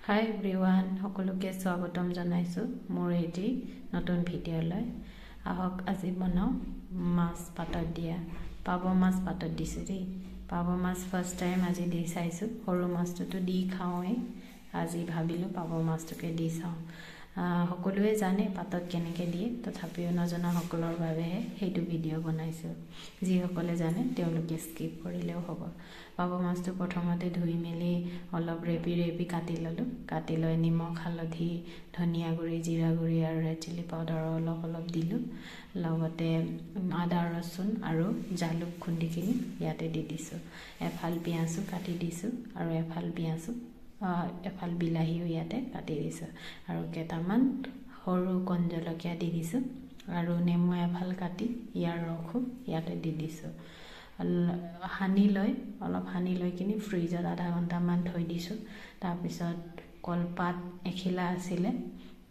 হাই everyone, সকলোকে স্বাগতম জনাইছোঁ মোৰ এটি নতুন ভিডিঅ'লৈ। আহক, আজি বনাওঁ মাছ পাতত দিয়া। পাভ মাছ পাতত দিছোঁ দেই। পাভ মাছ ফাৰ্ষ্ট টাইম আজি দি চাইছোঁ। সৰু মাছটোতো দি খাওঁৱেই, আজি ভাবিলোঁ পাভ মাছটোকে দি চাওঁ। সকলোৱে জানে পাতত কেনেকৈ দিয়ে, তথাপিও নজনাসকলৰ বাবেহে সেইটো ভিডিঅ' বনাইছোঁ। যিসকলে জানে তেওঁলোকে স্কিপ কৰিলেও হ'ব। পাভ মাছটো প্ৰথমতে ধুই মেলি অলপ ৰেপি ৰেপি কাটি ল'লোঁ। কাটি লৈ নিমখ, হালধি, ধনিয়া গুড়ি, জিৰা গুড়ি আৰু ৰেড চিলি পাউডাৰ অলপ অলপ দিলোঁ। লগতে আদা, ৰচুন আৰু জালুক খুন্দি কিনি ইয়াতে দি দিছোঁ। এফাল পিঁয়াজো কাটি দিছোঁ আৰু এফাল পিঁয়াজো, এফাল বিলাহীও ইয়াতে কাটি দিছোঁ আৰু কেইটামান সৰু কণ জলকীয়া দি দিছোঁ আৰু নেমু এফাল কাটি ইয়াৰ ৰসো ইয়াতে দি দিছোঁ। সানি লৈ, অলপ সানি লৈ কিনি ফ্ৰিজত আধা ঘণ্টামান থৈ দিছোঁ। তাৰপিছত কলপাত এখিলা আছিলে,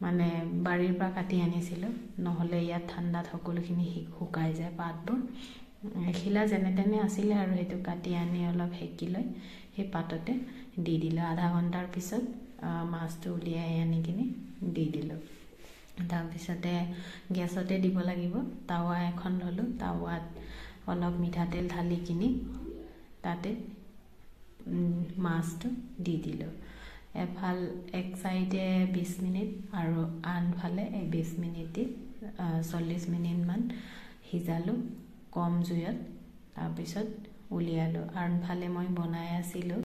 মানে বাৰীৰ পৰা কাটি আনিছিলোঁ, নহ'লে ইয়াত ঠাণ্ডাত সকলোখিনি শুকাই যায় পাতবোৰ। এখিলা যেনে তেনে আছিলে আৰু সেইটো কাটি আনি অলপ সেকি লৈ সেই পাততে দি দিলোঁ। আধা ঘণ্টাৰ পিছত মাছটো উলিয়াই আনি কিনি দি দিলোঁ। তাৰপিছতে গেছতে দিব লাগিব। টাৱা এখন ল'লোঁ, টাৱাত অলপ মিঠাতেল ঢালি কিনি তাতে মাছটো দি দিলোঁ। এফাল এক চাইডে 20 মিনিট আৰু আনফালে 20 মিনিট দি 40 মিনিটমান সিজালোঁ কম জুইত। তাৰপিছত উলিয়ালোঁ। আনফালে মই বনাই আছিলোঁ।